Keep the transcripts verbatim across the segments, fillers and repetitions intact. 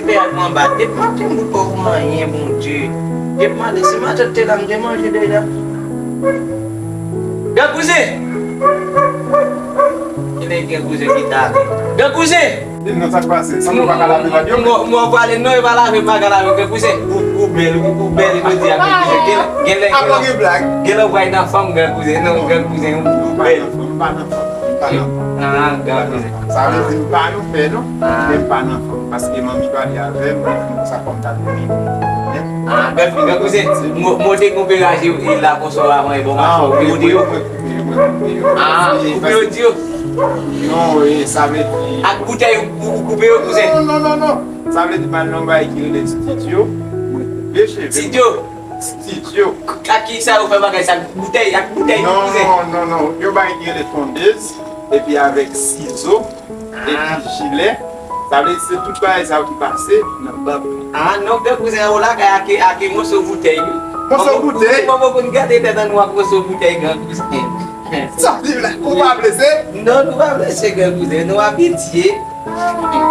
Fè ak manba, depi maten m pou pa w anyen, Bondye. Depi maten, si matant te la, m te manje deja. Gran kouzen! Kilè gran kouzen ki ta ale? Gran kouzen! Di m non, sa k pase? Sanble w pa ka lave rad yo? Mwen, mwen prale non, e pa lave m pa ka lave, gran kouzen. Ou, ou bèl, ou, ou bèl jodi a, gran kouzen. Genlè, genlè, genlè, genlè w pral nan fanm, gran kouzen. Non, gran kouzen, ou, ou bèl. M pa nan fanm, m pa nan fanm, m pa nan fanm. Ah, gran kouzen. Sa vle di m pa nan fè non, men m pa nan fanm. Paske manmi pale avè m, sa fè m ta dòmi. Ah, gran, gran kouzen, mo, mo de konperaje la konsa w ap manje bon mache, ou koupe yo. Ah, ou koupe yo di yo. Non, e, sa vle di. Ak boutèy ou, ou koupe yo, kouzen? Non, non, non, non. Sa vle di m al nan yon bagay ki rele studio, mwen koupe cheve m. Studio. Studio. Ak ki sa yo fè bagay sa? Ak boutèy, ak boutèy, kouzen? Non, non, non. Yon bagay ki rele tondez, epi avèk sizo, epi jilè. Sa vle di se tout bagay sa yo ki pase nan bab. Ah, non, gran kouzen, ou lakay ak, ak moso boutèy, wi. Moso boutèy? Mwen poko konn gade tèt an nou ak moso boutèy, gran kouzen. Sa di la, ou pa blese? Non, nou pa blese, gran kouzen, nou abitye.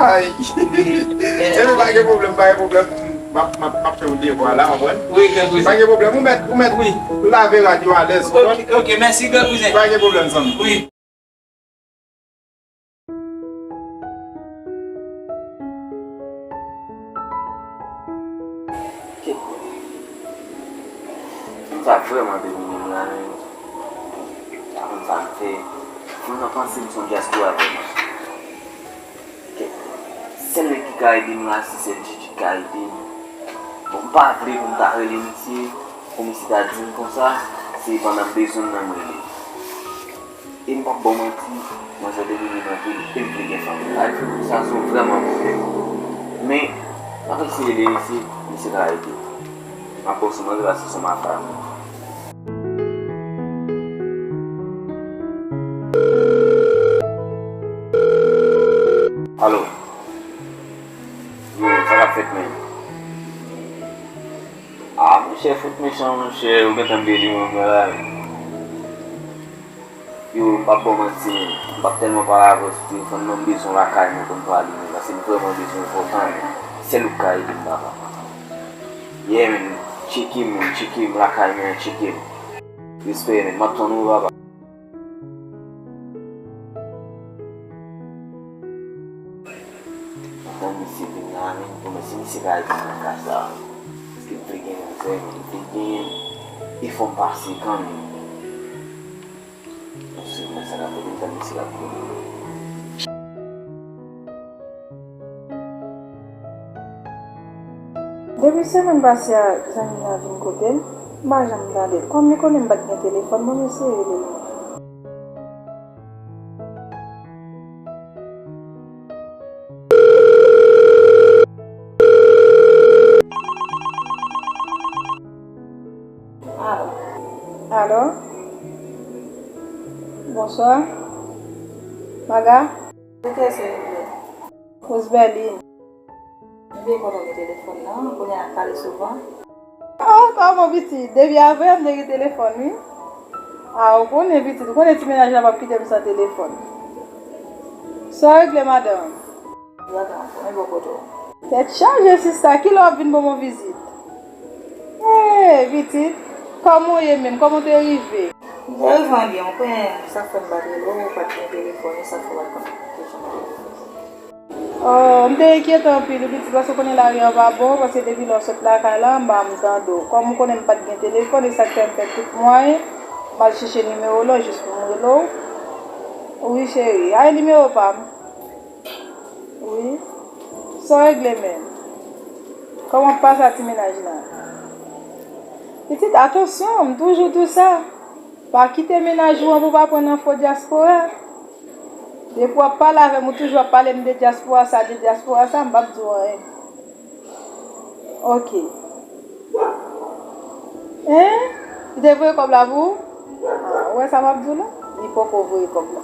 Ay. Ebyen, pa gen pwoblèm, pa gen pwoblèm. M ap, m ap, m ap fè yon devwa la, w konprann? Wi, gran kouzen. Pa gen pwoblèm, ou mèt, ou mèt lave rad yo alèz, w konprann? Ok, ok, mèsi, gran kouzen. Pa gen pwoblèm, zanmi. Wi. Kèt. Moun sa vrèman domine m la, men. Pa konn sa m fè. Moun nan panse m se yon dyaspora vrèman. Kèt. Sèl nèg ki ka ede m la, se sèl Djidji k ka ede m. Bon, m pa vle pou m ta rele misye, pou misye ta di m konsa, se pandan m bezwen l nan m rele. E m p ap ba w manti, manzè domine m anpil, e m vle gen fanmi. Sa vle di sa se yon vrèman bon nèg. Men, m ap eseye rele misye, misye ka ede. M ap ba w sou manzè paske se yon mafya. Alo. Yo, sa k ap fèt, menm? Ah, monchè, fout mechan, monchè, ou gentan bliye li menm la. Yo, m p ap ba w manti, menm. M p ap tèlman pale avè w sou telefòn, non, m bezwen w lakay mwen pou n pale, menm, paske m vrèman bezwen w enpòtan, menm. Sèl ou k ka ede m, papa. Yeah, menm, tcheke m, menm, tcheke m lakay mwen, tcheke m. Respè, menm, m ap tann ou, papa. Antan misye vin la, menm, pou mwen, si misye ka ede m nan ka sa, paske m vle gen manzè, menm, m vle gen efò m pase kanmenm. Bon, se mwen sa k ap ede m tann misye k ap vini. Depi semèn pase a, zanmi m nan vin kote m, m pa janm tande l. Kòm li konnen m pa t gen telefòn, bon, m eseye rele l. Alo? Alo? Bonswa. Maga? Se kiyès, silvouplè? Roseberline. M byen kontan w gen telefòn nan, kounye a n ap pale souvan. Ah, kòman pitit? Depi avè m te gen telefòn, wi. Ah, ou konnen pitit, ou konnen ti mennaj la p ap kite m san telefòn. Sa w regle, madanm? Yo ap anfòm, e bò kote w? Tèt chaje, sista, kilè w ap vin ban m yon vizit? Hey, pitit, kòman w ye menm? Kòman w te rive? M te rive an byen, ou konnen, sa k fè m pa t rele w, ou pa t gen telefòn, e sa k fè w pa t konn kijan m te rive. Oh, m te enkyete anpil, wi, pitit, paske w konnen lari an pa bon, paske depi lè w sot lakay la, m pa janm tande w. Kòm ou konnen m pa t gen telefòn, e sa k fè m fè tout mwayen, m al chèche nimewo w lan jis pou m rele w. Wi, cheri, a e nimewo pa m. Wi. Sa w regle menm? Kòman w ap pase a ti mennaj la? Pitit, atansyon, m toujou di w sa. Pa kite mennaj ou an pou w pa pran nan fo dyaspora. Depi w ap pale avè m, ou toujou ap pale m de dyaspora sa, de dyaspora sa, m p ap di w anyen. Ok. Hein? Li te voye kòb la pou ou? Ah, ou wè sa m ap di w la? Li poko voye kòb la.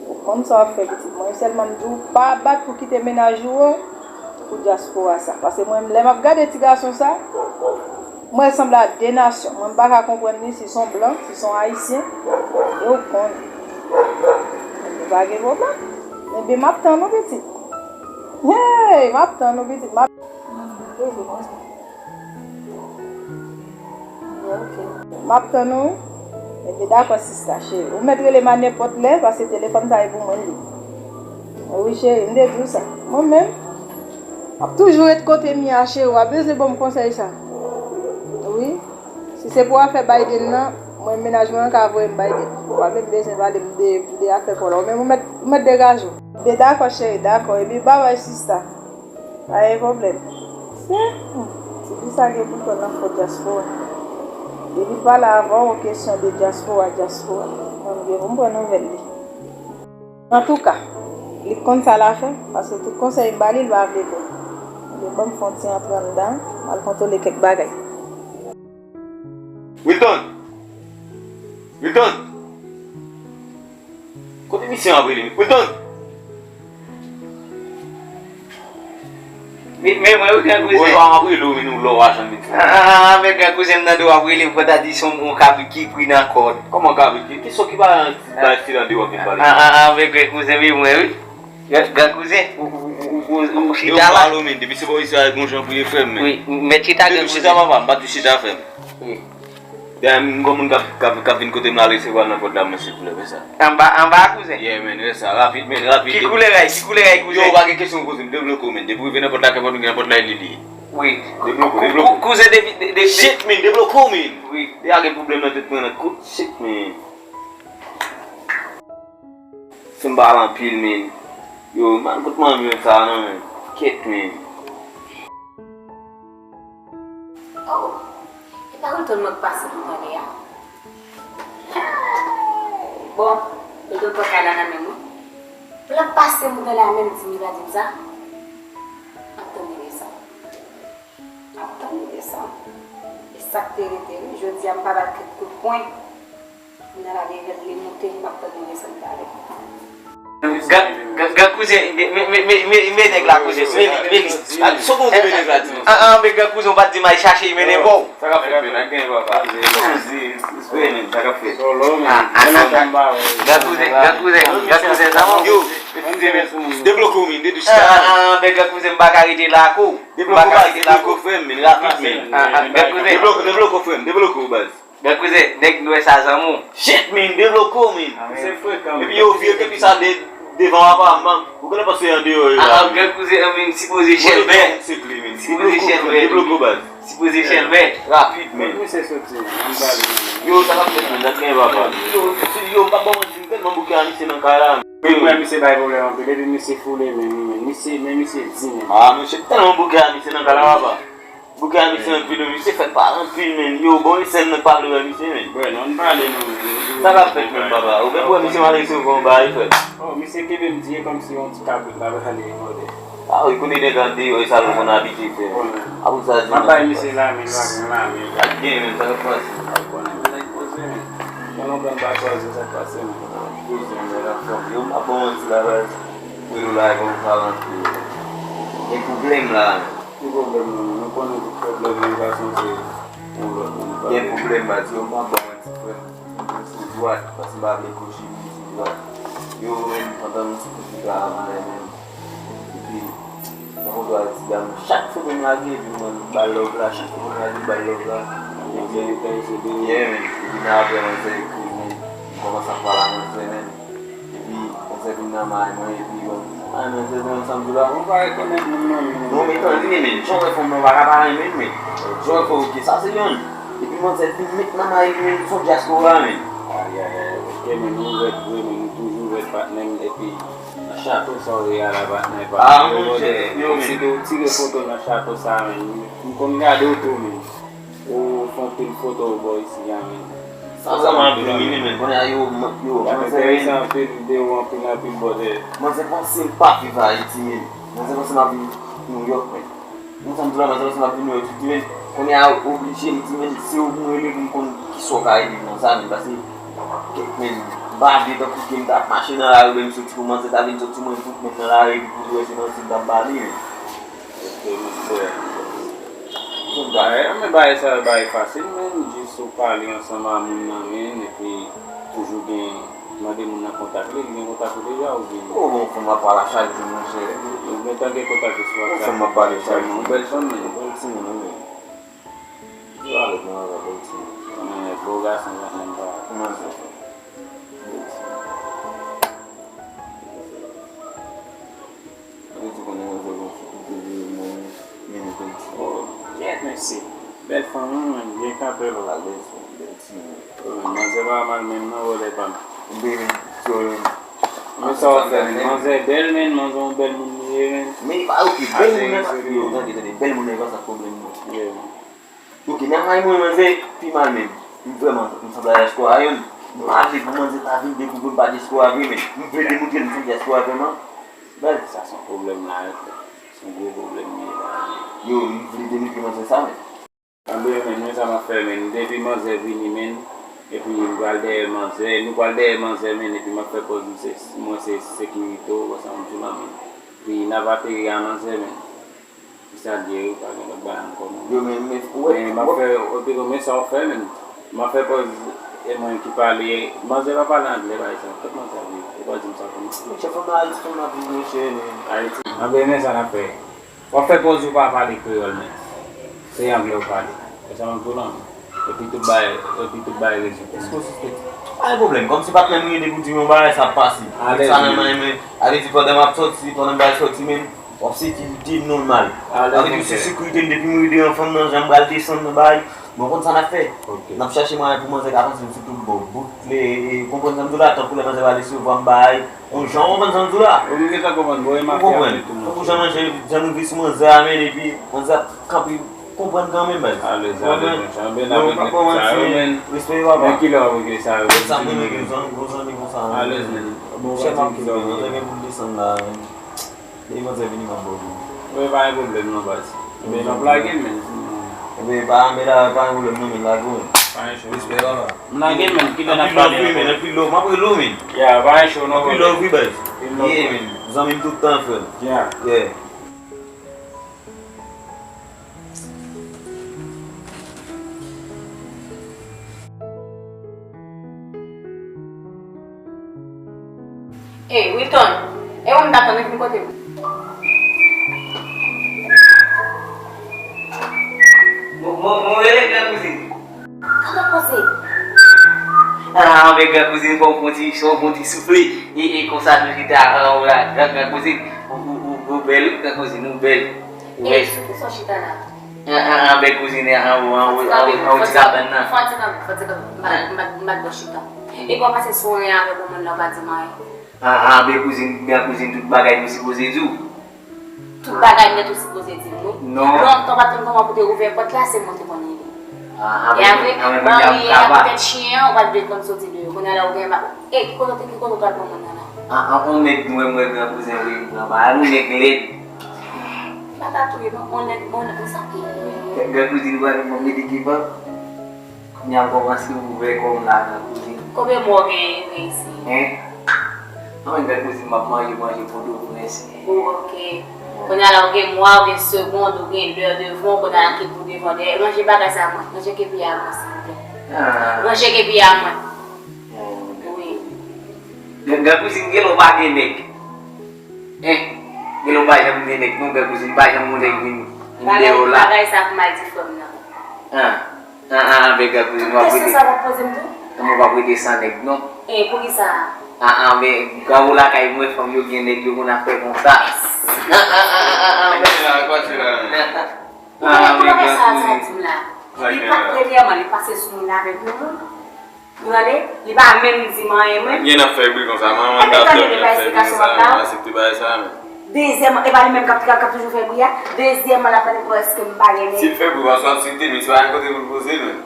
Ou konn sa w ap fè, pitit mwen. Sèlman m di w, pa bat pou kite mennaj ou an pou dyaspora sa. Paske mwen, lè m ap gade ti gason sa, mwen sanble a de nasyon. Mwen, m pa ka konprann li si s on blan, si s on ayisyen. E ou konn. Ebyen, pa gen pwoblèm. Ebyen, m ap tann ou, pitit. Hey, m ap tann ou, pitit, m ap. Toujou konsa. Ok. M ap tann ou wi. Ebyen, dakò, sista, cheri. Ou mèt rele m a nenpòt lè, paske telefòn sa e pou mwen li ye. Wi, cheri, m te di w sa. Mwen menm, m ap toujou ret kote m ye a, cheri. W ap bezwen ban m konsèy sa. Wi. Si se pou afè Biden nan, mwen, mennaj mwen an ka voye m Biden. W ap menm bezwen pale m de, de afè pa w la. Ou menm, ou mèt, ou mèt degaje w. Ebyen, dakò, cheri, dakò. Ebyen, babay, sista. Pa gen pwoblèm. Se, hmm, ti fi sa gen pou l pran nan fò dyaspora. Depi l pale avè w, yon kesyon de dyaspora, dyaspora. Mwen, m gen pou m pran nouvèl li. Antouka, li konn sa l a fè, paske tout konsèy m ba li, l pa vle pran. Ebyen, ban m fè yon ti antre anndan, m al kontwole kèk bagay. Wilton! Wilton! Kote misye ap rele m? Wilton! Men, men mwen wi, gran kouzen. Ou pa ap rele w, men nou lò w a janm vin fè. Ah, ah, ah, men gran kouzen, m tande w ap rele m, fò ta di se yon, yon kabrit ki pri nan kòd. Kòman kabrit? Ki, ki sòt ki pa bay ti nan de w ap vin pale? Ah, ah, ah, men gran kouzen, men mwen wi. Gran, gran kouzen, ou, ou, ou, ou, ou chita la. Yo pale w, men, depi se bò isi a, gon jan pou ye frè m, men. Wi, mèt chita, gran kouzen. Depi chita, papa, m pa di chita, frè m. Wi. Dayè, m gon moun k ap, k ap, k ap vin kote m la, resevwa l nan pòt la, mwen, silvouplè, fè sa. Anba, anba, kouzen? Yeah, man, fè sa, rapid, man, rapid. Ki koulè ray, ki koulè ray, kouzen? Yo, pa gen kesyon, kouzen, m debloke w, man. Depi w rive nan pòt la, kenpòt ou gen nan pòt la, e li li ye. Wi. Debloke w, debloke w. Kouzen, depi, de, de, shit, man, debloke w, man. Wi. Deja gen pwoblèm nan tèt mwen, nan kout, shit, man. Fè m pale anpil, man. Yo, man, kout manmi sa, non, man. Kèt, man. Oh, e pa Wilton mwen k pase m tande a. Bon, Wilton pran kay la nan men mwen. Pou l ap pase m tande a menm, di m li pa di m sa. M ap tann li desann. M ap tann li desann. E sa k te rete, wi. Jodi a, m pa bat kèk kout pwen. Nan la leve li moute, m ap tann li desann talè. Gran, gran, gran kouzen, men, men, men, men, men nèg la, kouzen, men li, men li. Ah, se w ki men nèg la, di nou. Ah, ah, men gran kouzen, ou pa t di m al chache, men nenpò. Sa k ap fèt, men, ak gen papa. Kouzen, espere, men, sa k ap fèt. Ah, ah, ah, ah. Gran kouzen, gran kouzen, gran kouzen, sa bon? Yo, debloke w, men, de douch. Ah, ah, men gran kouzen, m pa ka rete la, kou. M pa ka rete la, kou. Debloke w, frè m, men, rapid, men. Ah, ah, gran kouzen. Debloke, debloke w, frè m, debloke w, baz. Gran kouzen, nèg nwè sa zanmi w. Shit, man, debloke w, man. Se frekan, man. Epi yo vye ke pi sa de, devan papa m, man. Ou konnen panse andeyò yo la. Ah, gran kouzen, an, men, sipoze chèlbè. Sipoze chèlbè. Debloke w, baz. Sipoze chèlbè. Rapid, man. Kote misye soti, man? Ann pale, man. Yo, sa k ap fèt, man? Dat gen papa. Yo, yo, m pa ba w manti, m tèlman bouke a misye nan kay la, man. Wi, mwen, misye bay pwoblèm anpil. Epi misye foule, men, men, men. Misye, men, misye di, men. Ah, misye tèlman bouke a misye nan kay la, papa. Bouke a misye anpil wi, misye fè pale anpil, men. Yo, bon, e sèn nan k pa vle wè misye, men. Bwè, non, n pale, non, men. Sa k ap fèt, menm, papa? Ou menm wè misye mal resevwa w, bay, frè. Oh, misye kenbe m di e kòmsi yon ti kabrit l ap rale, brother. Ah wi, kote nèg andeyò, e sa l konn abitye fè. Apre sa, di m ap bay misye lamen, l pa gen lamen. Pa t gen, men, sa k ap pase? Ou konnen, men, nèg poze, men. Gen lontan m pa kwaze, sa k pase, men. Poze, men, anfòm. Yo, m pa bon manti la, baz. Mwen, nou la, e kòm sa rantre. Gen pwoblèm la, men. Ki pwoblèm nou? Nou konnen tout pwoblèm nan gason se yon lòt moun. Gen pwoblèm, baz, yo, m pa ba w manti, frè m. Mwen sou dwat, paske m pa vle kouche, mwen sou dwat. Yo, menm, pandan m sou kote travay, menm. Epi, mwen konn dwat ti dam, chak foto m lage, epi mwen ba l love la, chak foto m lage, m ba l love la. Epi, yeah, menm. Epi, nan apre, mwen se ekri, menm. M kòmanse ap pale a mwen, se menm. Epi, manzè vin nan may mwen, epi, bon, may mwen, se, se, sa m di la. Ou pa rekonèt moun nan, men. Non, men, tande, men, jan w wè fanm nan pa ka pa renmen, men. Jan w wè fanm, ok, sa se yonn. Epi, manzè vin met nan may li, men, se yon dyaspora, men. Ayayay, ok, men, nou ouvè vre, men, nou toujou ouvè patnè m, epi, nan chato sa w ye a la, patnè, pa. Ah, monchè, yo, men. Si w tire foto nan chato sa, men, m konn gade w tou, men. Ou fè anpil foto ou bò isi a, men. Sa, sa m ap domine, men. Kounye a, yo, yo, manzè, men. Sa enterese anpil, videyo anpil, anpil bòdè. Manzè panse m p ap viv Ayiti, men. Manzè panse m ap viv Nouyòk, men. Ou konprann sa m di la, manzè panse m ap viv Nouyòk, tou, men. Kounye a, oblije, li di, men, se ou pou m rele pou m konn kisa w ka ede m nan sa, men. Paske, men, m pa vle tankou ke m t ap mache nan lari, oubyen m soti pou manzè ta vin soti mwen fout, men nan lari, epi pou di wè se manti m t ap pale, men. Ok, monchè. Tout bagay, men bagay sa yo, bagay fasil, men jis ou pale ansanm a moun nan, men, epi toujou gen Mande moun nan kontak li, li gen kontak ou deja oubyen? O, bon, fanm m ap pale a chak jou, monchè. Ou gentan gen kontak li sou WhatsApp? O, fanm m ap pale chak jou. Ou bèl fanm, men. Ou bèl timoun, wi, men. Di alèz nan avè bèl timoun. Men, bo gason, sa menm pa. Kòman sa fè? Bèl timoun. Ou di konnen manzè gon fou ki te vire mwen, men nou konn ti. Oh, kèt, mesye. Bèl fanm, wi, men byen kanpe, baba. Bèl fanm, bèl timoun. Wi, men manzè pa mal menm, non, vòlè pa m. Oubyen, men, so, men. Men sa w fè, men. Manzè bèl, men, manzè yon bèl moun li ye, men. Men, pa, ok, bèl moun nan, yo, tande, tande, bèl moun nan, e pa sa pwoblèm, non. Yeah, man. Ok, nan may mwen, manzè pi mal menm. M vrèman, m sanble a diaspora a youn. M pa vle pou manzè ta vin dekouvri m pa diaspora vre, men m vle demontre l m se diaspora vrèman. Baz. Sa se yon pwoblèm la, wi, frè. Se yon gwo pwoblèm li ye la. Yo, m vle demontre manzè sa, men. Anben, men, men sa m ap fè, men. Depi manzè vini, men, epi m pral dèyè manzè, nou pral dèyè manzè, men, epi m ap fè pòz m se, mwen se sekirite w, wè sa m di w la, men. Epi n ap ateri a manzè, men. Sa l ye, wi, pa gen lòt bagay ankò, non. Yo, men, men, ou wè, men m ap fè, epi, men sa w fè, men. M ap fè pòz, e mwen ki pale. Manzè pa pale anglè, bagay sa. Kot manzè ap viv? Ou pa di m sa, konnen. Monchè, fanm nan Ayiti, fanm nan ap viv, monchè, men. Ayiti. Anben, men sa n ap fè. W ap fè pòz ou pa pale kreyòl, men. Se anglè w pale. E sa m ap di w la, men. Epi tout bagay, epi tout bagay rezoud. Èske w sispèk? Pa gen pwoblèm. Kòmsi patnè m rele pou di m yon bagay, sa ap pase. Alèz, sa nan men, men. A vle di, pandan m ap sòti, pandan m pral sòti, men. W ap sekirite m nòmal. Sa vle di, sou sekirite m, depi m rive an fanm nan, jan m pral desann nan bay, bon, konn sa n ap fè. Ok. N ap chache mwayen pou manzè ka pase m sou tout bò. Bout, e, e, konprann sa m di w la, tankou lè manzè va resevwa m bay, yon jan w konprann sa m di w la. Ou gentan konprann, bon, e mafya tou, non. Tankou jan manzè, jan nou vin sou manzè a, men, epi manzè ap kanpe, konprann kanmenm, baz. Alèz, alèz, men, men, men, men, respè, papa. Men kilè w ap regle sa yo? Sa mwen regle, zanmi, bon zanmi konsa, men. Alèz, men. Bon, chè m ap kite, manzè gen pou l desann la, men. Depi manzè vini, m ap ba w tou. Wi, pa gen pwoblèm non, baz. Ebyen, n ap lage l, men. Ebyen, pa, men la, pa gen pwoblèm non, men, lage w, men. Pa gen cho. Respè, papa. M lage l, men, kilè n ap pale ankò? Anpil love, wi, men, anpil love. M ap rele w, men. Yeah, pa gen cho non, bro. Anpil love, wi, baz. Anpil love. Yeah, men. Zanmi m tout tan, frè m. Yeah. Yeah. Ey, Wilton, e ou m t ap tann wi, vin kote m. Mwen, mwen, mwen rele gran kouzin. Gade koze. Ah, men gran kouzin, fò w fon ti, fò w fon ti soufle. E, e konsa nou chita, ah, w la, gran, gran kouzin. Ou, ou, ou, ou bèl, gran kouzin, ou bèl. Ou bèl. E sou ki sa w chita la? An, an, an, bèl kouzin, an, an, an, an, an, an, ti kabann nan. Fò ti kanpe, fò ti kanpe. M pa, m pa, m pa t bò chita. Epi w pase sou ren avèk yon moun la, w pa di m anyen. An, an, bèl kouzin, gran kouzin, tout bagay nou sipoze di w. Tout bagay nèt ou sipoze di m, wi. Non. Lontan w pa t konn kòman pou te ouvè pòt la, se mwen te konn rele. Ah, ah, e apre, ban riyè a poutèt chen an, ou pa t vle konn soti deyò. Kounye a la ou gen ba-, e, ki kote w te, ki kote w t al pran moun nan la? Ah, ah, on nèg nou wè mwen gran kouzin voye m pran ba, on nèg lèd. Pa ta touye non, on nèg, on nèg, sa ki. Gran kouzin voye m pran medikeman. Kounye a m kòmanse ouvè kò m la, gran kouzin. Konbyen mwa w gen, gen isi? Hein? Anmwey, gran kouzin, m ap manje, manje Pòtoprens. Oh, ok. Kounye a la, ou gen mwa, ou gen segond, ou gen lè devan w, kounye a la, ki pou devan, dèyè. Ranje bagay sa mwen. Ranje kepi a mwen, silvouplè. Ah. Ranje kepi a mwen. Ah, wi. Gran, gran kouzin, gen lè w pa gen nèg. Hein? Gen lè w pa janm gen nèg, non, gran kouzin, pa janm gen nèg vin, vin dèyè w la. Bagay, bagay sa ap mal di frè m nan. Ah. An, an, an, men gran kouzin, w ap rete. Kesyon sa w ap poze m tou? An, w ap rete san nèg, non. E, poukisa? An, an, men, gran ou lakay mwen, fanm yo gen nèg, yo konn ap fè konsa. An, an, an, an, an, an, men. Kote la, kote la? An, an, men gran kouzin. Sa w di m la? Li pa, premyèman, li pase sou moun avèk yon moun. Ou tande? Li pa menm di m anyen, mwen. Gen nan fè bri konsa, manman m t ap dòmi nan fè bri sa, mwen aksepte bagay sa, men. Dezyèm, e pa li menm k ap, k ap, k ap toujou fè bri a. Dezyèmman, l ap mande m èske m pa gen nèg. Si l fè bri, w ap sòti te, men se pa gen kote pou l poze l, men.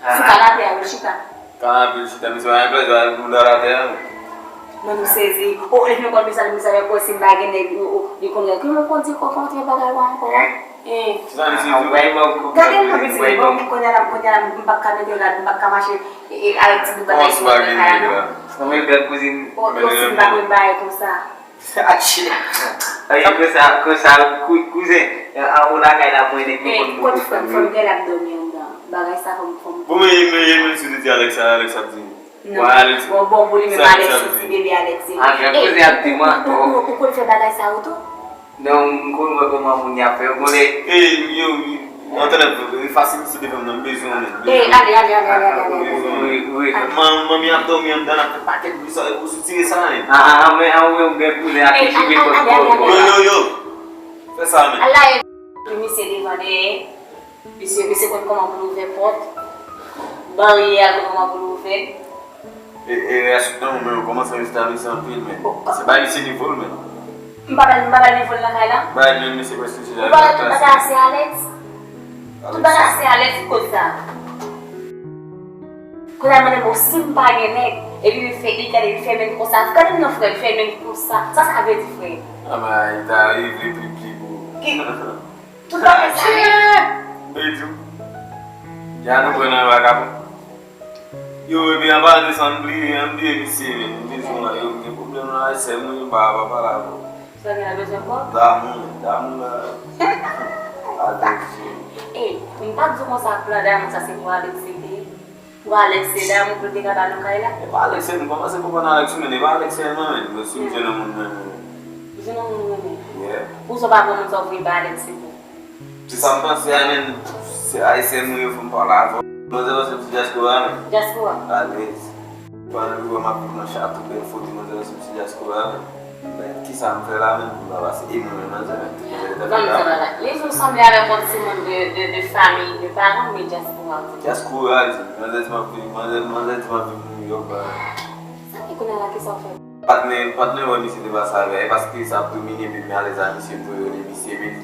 Sou kanape a, pou l chita. Kanape l chita, men se pa gen plas, pa gen pou l al atè a, men. Mwen tou sezi. O, e pi ankò, misye, misye avèk ou, si m pa gen nèg, o, o, li konn règle. Kòman w konn di, kòman w konn di bagay ou ankò? Hein? Eh. Sa misye di. Gade yon piti bon, kounye a la, kounye a la, m p ap ka mete w la, m p ap ka mache, e, e, al di nou bagay sou bagay la, non. Mwen, gran kouzin. O, yo fin pa konn bagay konsa. Atchè. Ay, konsa, konsa, kou-, kouzen. A, ou lakay la, mwen, nèg yo konn. Eh, kot frè m, frè m gen la ap dòmi anndan. Bagay sa, fò m, fò m. Bon, men, men, men, si w te di Alex sa, Alex ap di. Non. Bon, bon pou li menm, Alex, se ti bebe Alex se. Avè koze ap di mwen. Ou konn fè bagay sa yo tou? Non, m konn wè kòman moun y ap fè. Ou konnen. Ey, yo, yo, antann, refase misye devan m nan, m bezwen w menm. Ey, ale, ale, ale, ale, ale, ale. Wi, wi, wi. Manmi ap dòmi anndan, l ap fè pakèt bri sa, ou soutire sa menm. Ah, ah, men, ah, wi, ou gen kouzen ap ekipe kòt kòt. Yo, yo, yo. Fè sa menm. Ala e. Misye devan dèyè. Misye, misye konn kòman pou l ouvè pòt. Baryè a konn kòman pou l ouvè l. E, e, rès nan ou men, ou kòmanse reste a misye anpil, men. Se bay misye nivo l, men. M pa bay, m pa bay nivo l nan kay la? Bay, men misye prèske se. Ou pa wè tout bagay a se Alex? Tout bagay a se Alex ki koz sa. Kounye a mande m si m pa gen nèg, epi li fè, li gade, li fèmen l konsa. Gade m nan frè, li fèmen l konsa. Sa sa vle di, frè? Ah, men, li ta rive pli, pli gwo. Ki? Tout bagay sa yo. Bejou. Ya nou pran nan vakabon. Yo, epi anba de sa, m bliye, m bliye misye, men. M bezwen la, yo, m gen pwoblèm la, sè mwen, m pa, pa pale avè w. Sa gen la bezwen kò? Damou, damou la. Alex. Ey, m pa t di w konsa plan damou sa se pou Alex li te ye. Pou Alex se damou pou l te ka ba nou kay la? E pa Alex sèl, m kòmanse konprann Alex wi, men e pa Alex sèlman, men. Mwen si m jwenn yon moun, men. Ou jwenn yon moun ou renmen? Yeah. Pou sa w pa pran moun sa w voye ba Alex se pou? Se sa m panse a, men. Se Ayisyen m ye, fò m pale avè w. Manzè panse m se dyaspora, men. Dyaspora? Alèz. Pandan li wè m ap viv nan chato bèl foto, manzè panse m se dyaspora, men. Men, kisa m fè la menm pou m pa pase? E mwen menm, manzè menm. Manzè te fè sa. Lizou sanble avèk yon timoun de, de, de fanmi, de paran, men dyaspora, ou di. Dyaspora, li di. Manzè di m ap viv, manzè, manzè di m ap viv Nouyòk, ba. Sa ki kounye a la, kisa w fè? Patnè, patnè wè misye te pase avè, e paske sa ap domine, epi m alèz a misye, m voye rele misye, men.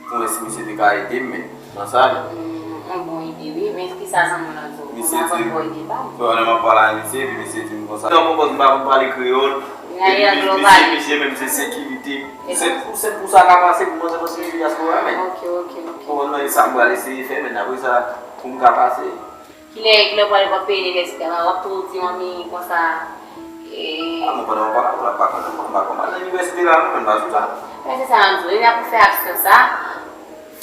Pou mwen, si misye te ka ede m, men, nan sa, men. Hmm, yon bon ide, wi. Men kisa zanmi w lan di w? Misye di, pandan m ap pale a misye, epi misye di m konsa. Nan pwopòz m pa konn pale kreyòl, epi misye, misye menm se sekirite. Se pou, se pou sa ka pase pou manzè panse li dyaspora, men. Ok, ok, ok. Konprann mwen, e sa m pral eseye fè, men apre sa, pou m ka pase. Kilè, kilè w pral, w ap peye inivèsite a? W ap tou di manmi konsa, e. A, mwen pandan w ap pale avè l, m pa konn, m pa konn al nan inivèsite la non, men m pa sou sa. Men se sa m di w, lè n ap fè aksyon sa,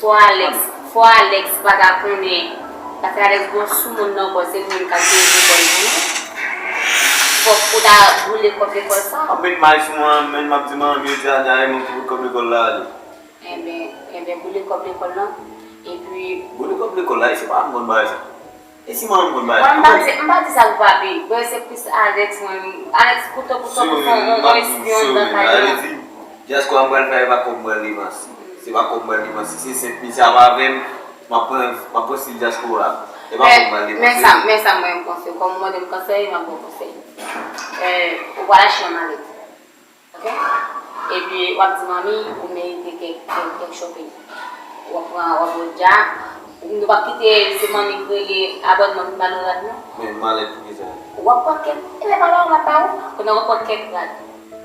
fò Alex, fò Alex pa ta konnen, paske Alex gon soumoun nan kò l, se li menm k ap dirije kò l pou nou. Fòk ou ta boule kòb lekòl sa. Ap met may sou mwen, men m ap di manmi, jodi a, dayè mwen ki bout kòb lekòl la ale. Enben, enben, boule kòb lekòl lan, epi. Boule kòb lekòl la, e se pa m konn bagay sa. E si manman m konn bagay sa? Mwen, m pa di, m pa di sa pou papi. Bon, se plis Alex, mwen. Alex, kouto, kouto, kouto, yon, yon espyon anndan kay la. Sa vle di, dyaspora m pral fè, e pa kòb m pral depanse. Se pa kòb m pral depanse. Se senp, misye ap avè m, m ap pran, m ap pran stil dyaspora. E pa kòb m pral depanse. Men sa, men sa mwen m panse. Kòm ou mande m konsèy, m ap ba w konsèy. Euh, ou pral achte yon malèt. Ok? Epi, w ap di manmi, ou merite kèk, kèk, kèk shopping. W ap pran, w ap wodja. Nou p ap kite se manmi k rele abònman pou n ba nou rad, non. Men malèt pou kisa? W ap pran kèk, e lè pa ba w, m ap ba w. Kounye a w ap pran kèk rad.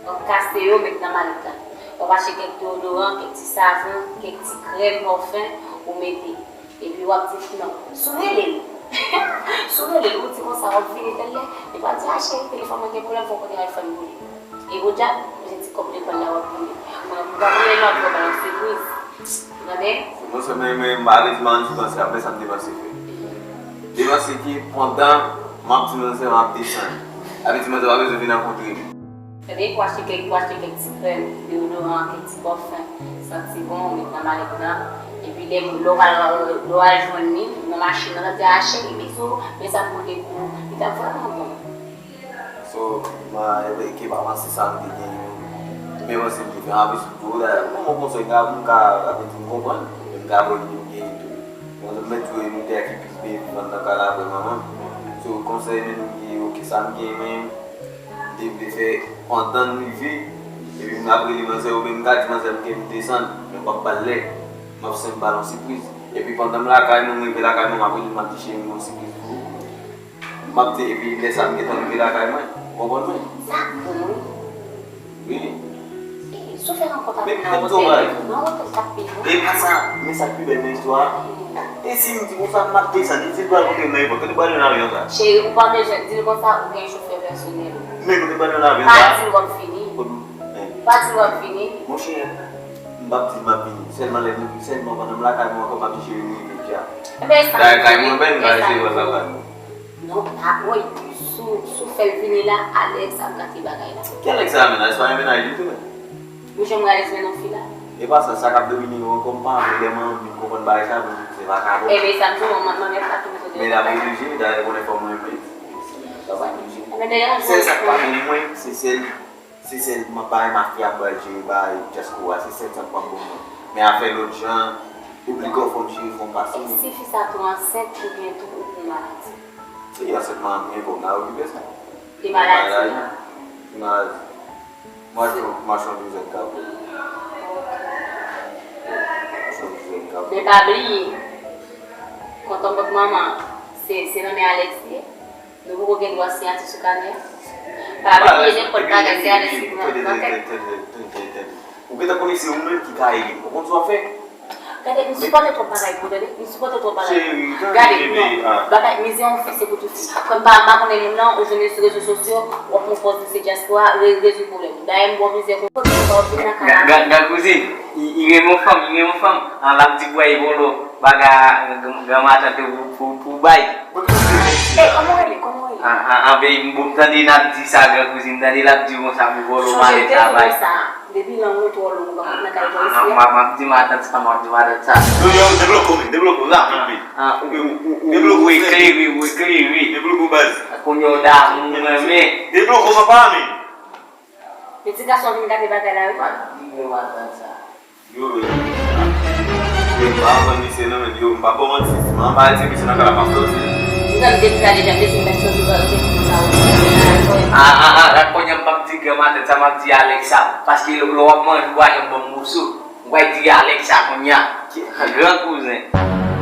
W ap kase yo, met nan malèt la. W ap achte kèk deodoran, kèk ti savon, kèk ti krèm, pòfen, ou mete. Epi w ap di, non, si w rele l, si w rele l, ou di konsa, w ap vini tèl lè, li pral di, a cheri, telefòn mwen gen pwoblèm, fò w pote iPhone pou li. E wodja, se ti kòb lekòl la w ap boule. Kounye a pou w pa boule l, w ap ba l yon sipriz. Ou tande? Se konsa, men, men, m pa vle di manzè depanse, apre sa m depanse fè. Depanse ki pandan m ap di manzè m ap desann. Sa vle di manzè pa bezwen vin rankontre m. Tande, pou achte kèk, pou achte kèk ti krèm, deodoran, kèk ti pòfen, santi bon, ou met nan malèt lan. Epi lè, lè w al, lè w al jwenn li nan machin nan, l ap di, a cheri, bizou, men sa m pote pou ou. Li t ap vrèman bon. So, mwen, e pa panse sa m te gen yo. Men panse m te fè anplis pou yo, dayè, kòman w panse m ka, m ka, sa vle di m konprann, men m ka voye li m genyen tou. Mwen, m mèt voye nou te a ki plis byen viv anndan kay la apre manman m. So, konsèy men nou gen, ok, sa m gen, men. M te vle fè pandan n rive, epi m ap rele manzè, oubyen m ka di manzè m gen pou desann, men m p ap ba l lè, m ap senp ba l yon sipriz. Epi pandan m lakay mwen, m rive lakay mwen, m ap rele l, m ap di, cheri, m gen yon sipriz pou ou. M ap di, epi lè sa a m gentan rive lakay mwen, ou konprann mwen? Sa bon, wi. Wi. E, si w fè rankont avè l nan otèl, nan otèl k ap peye w. E pa sa, men sa k pi bèl nan istwa a. E si m di konsa m ap desann, li di l pral monte m nan epòt, kote m pral jwenn avyon sa? Cheri, ou pa bezwen di l konsa, ou gen chofè pèsonèl ou. Men kote m pral jwenn avyon sa? Pa di l w ap vini. Pa di l w ap vini. Monchè, m p ap di l m ap vini. Sèlman lè m, sèlman pandan m lakay mwen ankò, m ap di cheri m rive deja. Dayè kay mwen bèl, m pa eseye wè sa pral. Non, pa, woy, sou Si w fè l vini la, Alex ap gate bagay la. Ki Alex sa menm? Alex pa gen mennaj li tou menm. Ou janm wè Alex mennen yon fi la? E pa sa, sa k ap domine yo ankò, m pa vle lè m anvi m konprann bagay sa, pou m di se vakabon. Enben sa m di w, manman, manman pa toujou de. Men l ap neglije, dayè konnen fò mwen menm. Sa pa neglije. Sèl sa k pa beni mwen, se sèl, se sèl bagay mafya ap bay jere bay dyaspora, se sèl sa k pa bon mwen. Men afè lòt jan, obligan fò m jere, fò m pase. E si fi sa tou ansent oubyen tou ou pran maladi? Se ansent mwen, mwen pou m al okipe sa. Li maladi la. Li maladi. Machann, machann vizèt kabrit. Machann vizèt kabrit. Men pa bliye, kont manman, se, se nan men Alex li ye. Nou poko gen dwa siyati sou kanè a. Pa bliye, nenpòt bagay, se Alex ki pran nan tèt. Ou gentan konnen se ou menm ki ka regle. Ou konn sa w ap fè? Gade, m sipòte twòp bagay pou ou, tande. M sipòte twòp bagay pou ou. Gade, non. Bagay, mizè yon fi, se pou tout fi. Frè m, pa, m pa konnen moun nan, ou jwenn li sou rezo sosyo, w ap pran pòz li se dyaspora, re-, rezoud pwoblèm ou. Dayè, m ba w plizyè konsèy, pa w vin nan kay la. Gad, gad, kouzin, li, li renmen yon fanm, li renmen yon fanm. An, l ap di pou al vòlò, bagay, gran, gran matant pou, pou, pou bay. E, kòman w rele? Kòman w rele? An, an, an, ben, m, m tande n ap di sa, gran kouzin, m tande l ap di konsa pou vòlò, mare travay. Depi lang ou twò long, ou pa konn nan kay bò isi a. M ap, m ap di matant sa, m ap di matant sa. Yo, yo, debloke w, men, debloke w, la, vit, vit. Debloke w, eklere w, eklere. Debloke w, baz. Kounye a w damou, renmen. Debloke w, papa, men. Men ti gason vin gate bagay la, wi. M ap di yo matant sa. Yo, yo, m pa konn misye non, men yo, m pa ba w manti, si m anba ti misye nan kay la, m ap soti. Ou konn depi sa deja, depi m mèt soti, ou konn depi sa ou. A, a, a, a, kounye a m p ap di gran matant sa, m ap di Alex sa, paske lè, lè w ap manje, ou pa janm ban m moso. Ou pral di Alex sa kounye a. Gran kouzen.